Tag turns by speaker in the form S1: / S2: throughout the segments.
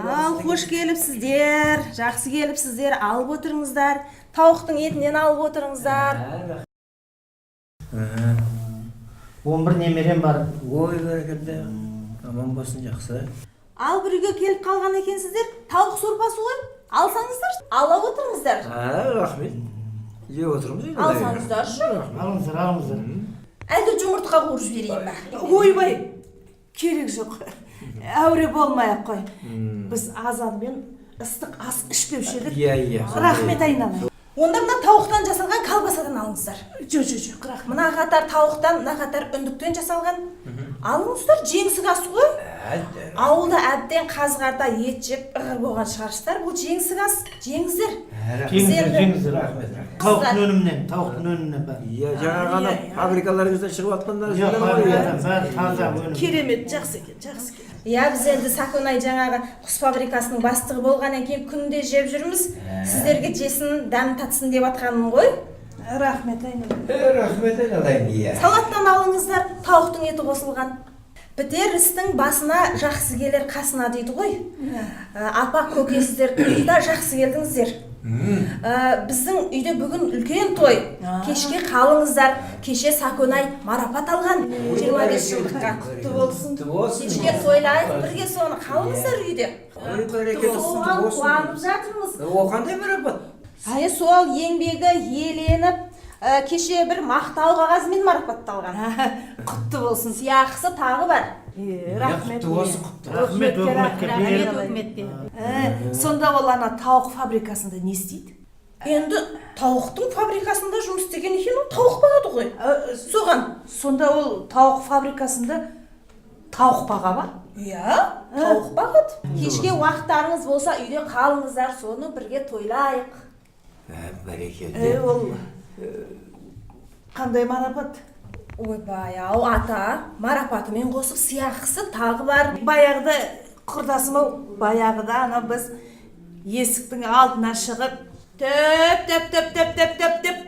S1: Ал, қош келіпсіздер, жақсы келіпсіздер, алып отырыңыздар. Тауықтың етінен алып отырыңыздар.
S2: 11 немерем бар.
S3: Ой, бәрекелді, аман болсын, жақсы.
S1: Ал, бір үйге келіп қалған екенсіздер, тауық сорпасы ғой. Алсаңыздар, ала отырыңыздар.
S3: А, рахмет, жеп отырмыз енді.
S1: Алсаңыздаршы.
S2: Алыңыздар, алыңыздар.
S1: Әлде жұмыртқа қуырып жіберейін ба?
S4: Ойбай, керек жоқ, әуре болмай ақ қой. Біз азанмен ыстық ас ішпеуші едік.
S3: Иә, иә.
S4: Рахмет, айналайын.
S1: Онда мына тауықтан жасалған колбасадан алыңыздар.
S4: Жоқ, жоқ, жоқ, рахмет.
S1: Мына қатар тауықтан, мына қатар үндіктен жасалған. Алыңыздар, жеңсік ас ғой. Ауылда әбден қазы қарта ет жеп ығыр болған шығарсыздар. Бұл жеңсік ас, жеңіздер.
S2: Жеңіздер, жеңіздер.
S3: Рахмет, рахмет.
S2: Тауықтың өнімінен, тауықтың өнімінен бәрі.
S3: Иә, жаңа ғана фабрикаларыңыздан шығып жатқандар
S2: Жоқ,
S3: ғой, иә.
S2: фабрикадан бәрі таза өнім.
S4: Керемет, жақсы екен, жақсы екен.
S1: Иә, біз енді Саконай жаңағы құс фабрикасының бастығы болғаннан кейін күнде жеп жүрміз. Сіздерге жесін, дәм татсын деп жатқаным ғой.
S4: Рахмет, айналайын.
S3: Рахмет, айналайын, иә.
S1: Салаттан алыңыздар, тауықтың еті қосылған. Бітер істің басына жақсы келер қасына дейді ғой. Апа, көке, сіздер да жақсы келдіңіздер. Біздің үйде бүгін үлкен той. Кешке қалыңыздар. Кеше Саконай марапат алған 25 жылдыққа.
S4: Құтты болсын.
S3: Құтты болсын.
S1: Кешке тойлайық бірге соны, қалыңыздар үйде.
S3: Ой, бәрекелді, құтты
S1: Соған
S3: болсын.
S1: қуанып жатырмыз.
S3: О, қандай марапат?
S1: Әй, сол еңбегі еленіп, кеше бір мақтау қағазымен марапатталған.
S4: Құтты болсын.
S1: Сыйақысы тағы бар.
S4: Е, рахмет.
S3: Құтты болсын, құтты.
S2: Рахмет,
S4: Үкіметке
S2: өкіметке
S4: рахмет.
S2: беріп.
S5: Үкіметке.
S4: Сонда ол ана тауық фабрикасында не істейді?
S1: Енді тауықтың фабрикасында жұмыс істеген екен, ол тауық бағады ғой. Соған.
S4: Сонда ол тауық фабрикасында тауық баға ма?
S1: Иә, тауық бағады. Кешке уақыттарыңыз болса, үйде қалыңыздар, соны бірге тойлайық.
S3: Бәрекелді.
S4: Ол қандай марапат?
S1: Ойбай ау, ата, марапатымен қосып сыйақысы тағы бар.
S4: Баяғыда, құрдасым ау, баяғыда ана біз есіктің алдына шығып, төп төп төп төп төп төп төп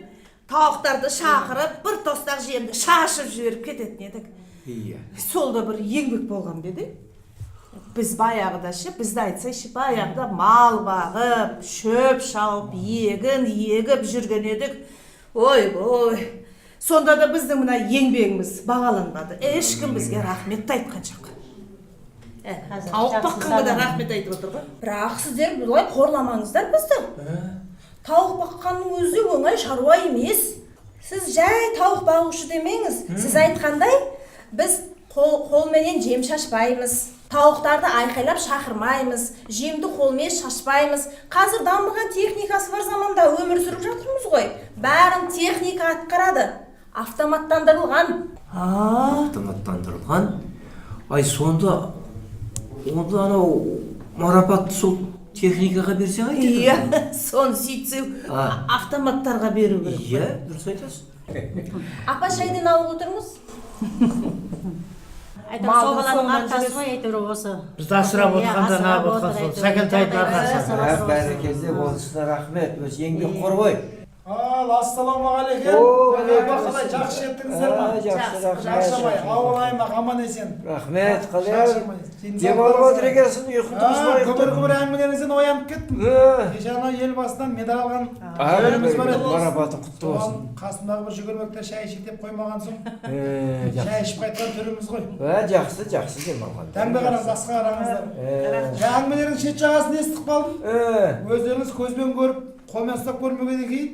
S4: тауықтарды шақырып, бір тостақ жемді шашып жіберіп кететін едік.
S3: Иә.
S4: Сол да бір еңбек болған ба еді? Біз баяғыда ше, бізді айтсайшы, баяғыда мал бағып, шөп шауып, егін егіп жүрген едік. Ойбой, сонда да біздің мына еңбегіміз бағаланбады, ешкім бізге рахмет те айтқан жоқ. Тауық баққанға да рахмет айтып отыр ғой.
S1: Бірақ сіздер бұлай қорламаңыздар бізді. Тауық баққанның өзі де оңай шаруа емес. Сіз жай тауық бағушы демеңіз. Сіз айтқандай, біз қолменен жем шашпаймыз. Тауықтарды айқайлап шақырмаймыз, жемді қолмен шашпаймыз. Қазір дамыған техникасы бар заманда өмір сүріп жатырмыз ғой. Бәрін техника атқарады. Автоматтандырылған.
S3: Автоматтандырылған. Ай, сонда онда анау марапатты сол техникаға берсе қайтеді?
S4: Иә, соны сөйтсе, автоматтарға беру керек.
S3: Иә, дұрыс айтасыз.
S1: Апа, шайдан алып отырмыз.
S5: Әйтеуір сол баланың арқасы ғой, әйтеуір осы.
S2: Бізді асырап
S5: Иә,
S2: отырған да
S5: асырап
S2: неғып
S5: отыр,
S2: отқан сол
S5: әйтеуір.
S2: Сәкентайдың арқасы.
S5: Жасап отыр.
S3: Бәрекелді, онысына рахмет, өз еңбекқор ғой.
S6: Ал, ассалаумағалейкум.
S3: О,
S6: Апа, қалай, жақсы жеттіңіздер ма?
S3: Жақсы, рахмет.
S6: Шаршамай, ауыл аймақ аман есен.
S3: Рахмет, қалай?
S6: Шаршамай.
S3: Демалып отыр екенсің, ұйқың дұрыс па?
S6: Күбір күбір әңгімелеріңізден оянып кеттім. Кеше анау Елбасынан медаль алған жеріміз бар еді.
S3: Марапатың құтты
S6: Соған
S3: болсын.
S6: қасымдағы бір жүгірмекте шай ішейік деп қоймаған соң,
S3: Жақсы.
S6: шай ішіп қайтқан түріміз ғой.
S3: Жақсы, жақсы демалған.
S6: Дәмге қараңыз, асқа қараңыздар. Жаңа әңгімелердің шет жағасын естіп қалдым. Өздеріңіз көзбен көріп, қолмен ұстап көрмегеннен кейін,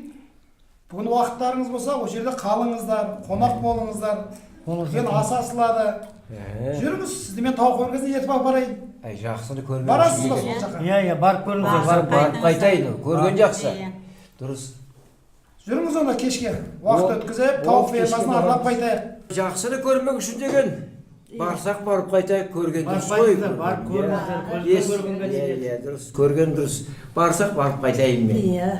S6: бүгін уақыттарыңыз болса, осы жерде қалыңыздар, қонақ болыңыздар. Үлкен ас асылады. Жүріңіз, сізді мен тауық фабрикасына ертіп апарайын.
S3: Әй, жақсыны көрген.
S6: Барасыз ба сол жаққа?
S2: Иә, иә, барып көріңіздер, барып.
S3: Барып қайтайын, көрген жақсы.
S5: Иә.
S3: Дұрыс.
S6: Жүріңіз онда, кешке уақыт өткізіп, тауық
S3: кешке
S6: фермасын аралап
S3: барамыз.
S6: қайтайық.
S3: Жақсыны көрмек үшін деген. Барсақ, барып қайтайық, көрген
S2: Барып
S3: дұрыс қой.
S2: қайтыңыздар, барып көріңіздер, көзбен көргенге
S3: Иә,
S2: жетеді.
S3: иә, дұрыс. Көрген дұрыс. Барсақ, барып қайтайын мен.
S4: Иә.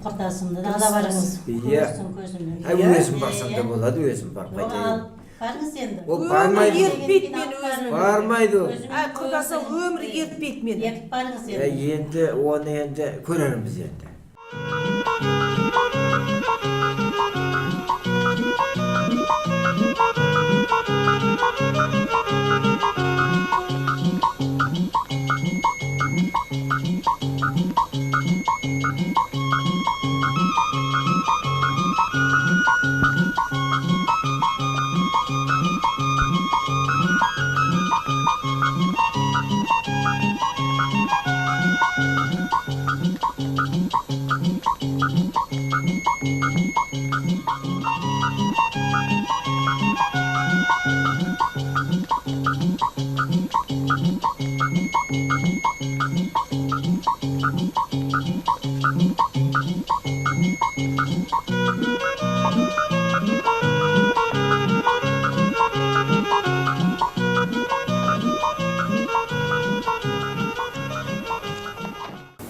S5: Құрдасымды да ала барыңыз.
S3: Иә.
S5: Көрсін көзімен.
S3: Әй, өзім барсам да болады, өзім барып
S5: Жоқ,
S3: қайтайын.
S5: алып барыңыз енді.
S3: Ол бармайды.
S4: Ертпейді мені өзім.
S3: Бармайды ол.
S4: Әй, құрдасым, өмірі ертпейді мені.
S5: Ертіп барыңыз
S3: Ә,
S5: енді.
S3: Енді оны енді көрерміз енді.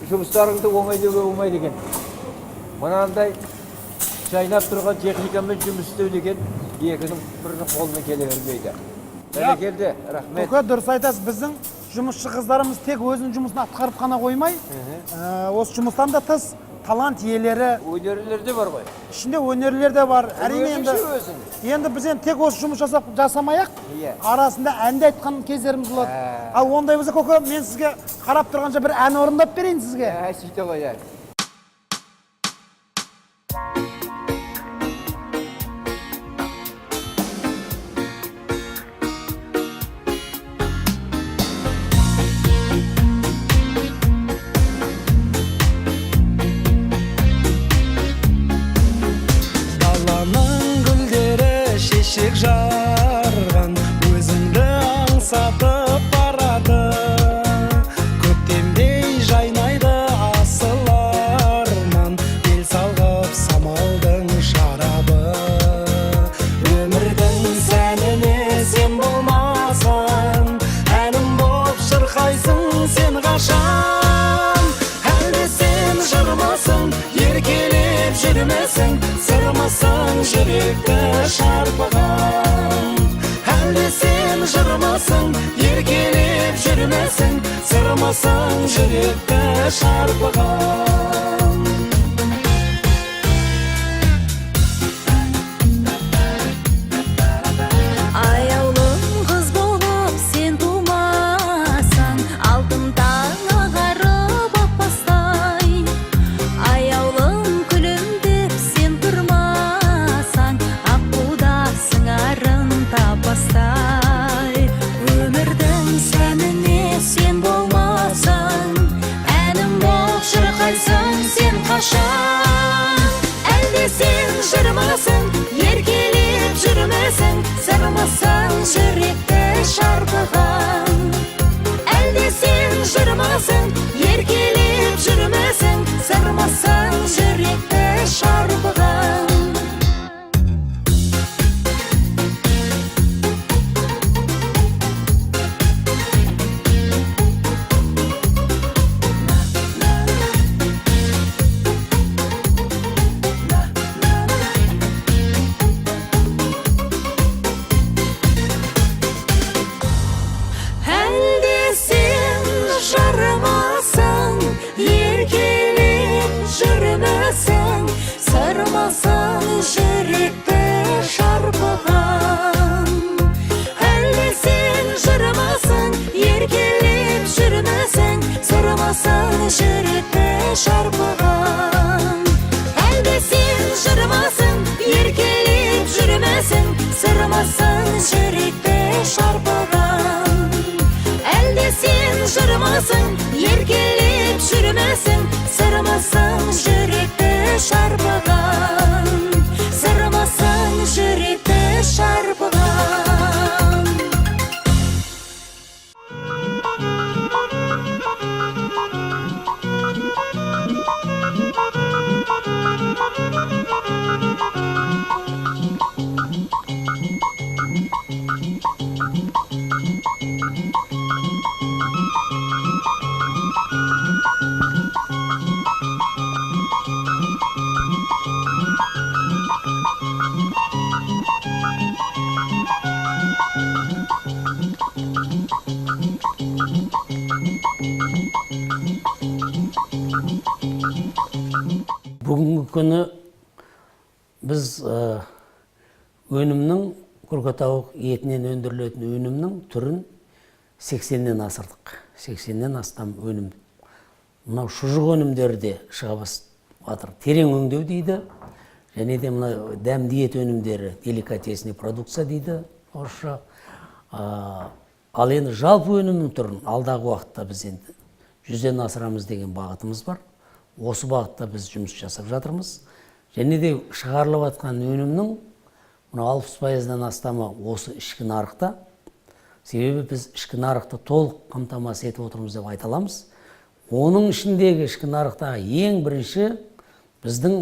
S3: Жұмыстарыңды оңай деуге болмайды екен. Мынандай жайнап тұрған техникамен жұмыс істеу деген екінің бірінің қолынан келе бермейді. Бәрекелді, рахмет.
S6: Көке, дұрыс айтасыз, біздің жұмысшы қыздарымыз тек өзінің жұмысын атқарып қана қоймай, осы жұмыстан да тыс талант иелері,
S3: Өнерлер де бар ғой.
S6: Ішінде өнерлер де бар. Әрине, енді
S3: Өзің ше, өзің.
S6: Енді біз енді тек осы жұмыс жасап жасамай-ақ,
S3: Иә.
S6: Арасында ән де айтқан кездеріміз болады.
S3: Ә.
S6: Ал ондай болса, көке, мен сізге қарап тұрғанша бір ән орындап берейін сізге.
S3: Ә, сөйте ғой, ә.
S7: Даланың гүлдері шешек жарған, өзіңді аңсатып барады. Көктемдей жайнайды асыл арман, бел салғып самалдың шарабы. Өмірдің сәніне сен болмасаң, әнім боп шырқайсың сен қашан? Әлде сен жырмысың, еркелеп жүрмесің, сырмысың жүректі шарпыған? Әлде сен жырмысың, еркелеп жүрмесің, сырмысың жүректі шарпыған?
S8: Аяулым қыз болып сен тумасаң, алтын таң ағарып ақпастай. Аяулым күлімдеп сен тұрмасаң, аққуда сыңарын таппастай. Өмірдің сәніне сен болмасаң, әнім болып шырқайсың сен қашан? Әлде сен жырмысың, еркелеп жүрмесің, сырмысың жүректі шарпыған? Әлде сен жырмысың, еркелеп жүрмесің, сырмысың жүректі шарпыған? Әлде сен жырмасың, еркелеп жүрмесің, сырмасың жүректі шарпыған? Әлде сен жырмасың, еркелеп жүрмесің, сырмасың жүректі шарпыған? Әлде сен жырмасың, еркелеп жүрмесің, сырмасың жүректі шарпыған? Әлде сен жырмысың, еркелеп жүрмесің, сырмысың жүректі шарпыған? Сырмысың жүректі шарпыған?
S2: Бүгінгі күні біз өнімнің, күркетауық етінен өндірілетін өнімнің түрін 80-нен асырдық. 80-нен астам өнім. Мынау шұжық өнімдері де шыға жатыр. Терең өңдеу дейді. Және де мына дәмді ет өнімдері, деликатесный продукция дейді орысша. Ал енді жалпы өнімнің түрін алдағы уақытта біз енді 100-ден асырамыз деген бағытымыз бар. Осы бағытта біз жұмыс жасап жатырмыз. Және де шығарылып жатқан өнімнің Мынау 60%-дан астамы осы ішкі нарықта. Себебі біз ішкі нарықты толық қамтамасыз етіп отырмыз деп айта аламыз. Оның ішіндегі ішкі нарықтағы ең бірінші біздің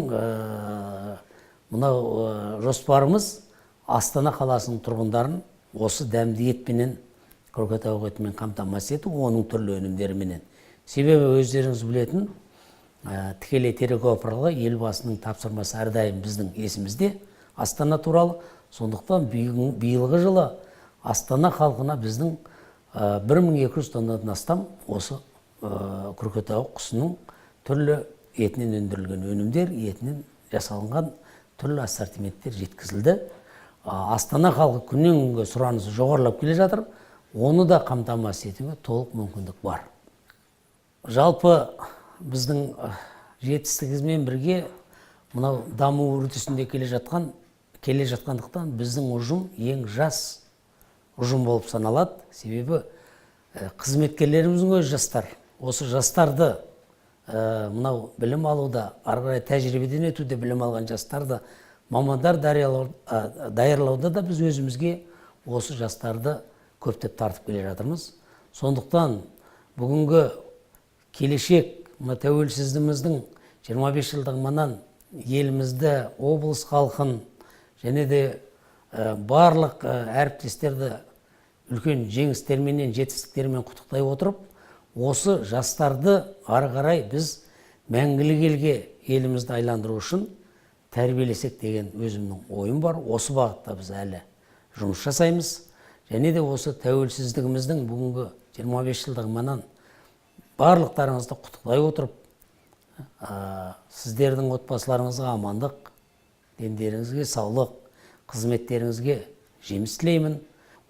S2: мынау жоспарымыз Астана қаласының тұрғындарын осы дәмді етпенен, күрке тауық етімен қамтамасыз ету, оның түрлі өнімдеріменен. Себебі өздеріңіз білетін, тікелей телекөпір арқылы Елбасының тапсырмасы әрдайым біздің есімізде Астана туралы. Сондықтан биылғы жылы Астана халқына біздің 1200 тоннадан астам осы күрке тауық құсының түрлі етінен өндірілген өнімдер, етінен жасалынған түрлі ассортименттер жеткізілді. Астана халқы күннен күнге сұранысы жоғарылап келе жатыр. Оны да қамтамасыз етуге толық мүмкіндік бар. Жалпы біздің жетістігімізбен бірге мынау даму үрдісінде келе жатқандықтан біздің ұжым ең жас ұжым болып саналады. Себебі қызметкерлеріміздің өзі жастар. Осы жастарды мынау білім алуда, ары қарай тәжірибеден өтуде білім алған жастарды мамандар даярлауда да біз өзімізге осы жастарды көптеп тартып келе жатырмыз. Сондықтан бүгінгі келешек мына тәуелсіздігіміздің 25 жылдығынан елімізді, облыс халқын және де барлық әріптестерді үлкен жеңістерменен, жетістіктермен құттықтай отырып, осы жастарды ары қарай біз мәңгілік елге елімізді айландыру үшін тәрбиелесек деген өзімнің ойым бар. Осы бағытта біз әлі жұмыс жасаймыз. Және де осы тәуелсіздігіміздің бүгінгі 25 жылдығынан барлықтарыңызды құттықтай отырып, сіздердің отбасыларыңызға амандық, дендеріңізге саулық, қызметтеріңізге жеміс тілеймін.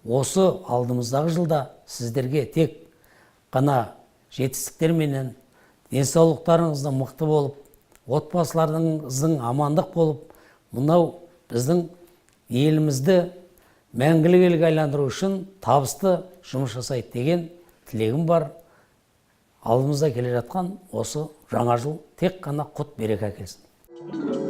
S2: Осы алдымыздағы жылда сіздерге тек қана жетістіктерменен, денсаулықтарыңыздың мықты болып, отбасыларыңыздың амандық болып, мынау біздің елімізді мәңгілік елге айландыру үшін табысты жұмыс жасайды деген тілегім бар. Алдымызда келе жатқан осы жаңа жыл тек қана құт береке әкелсін.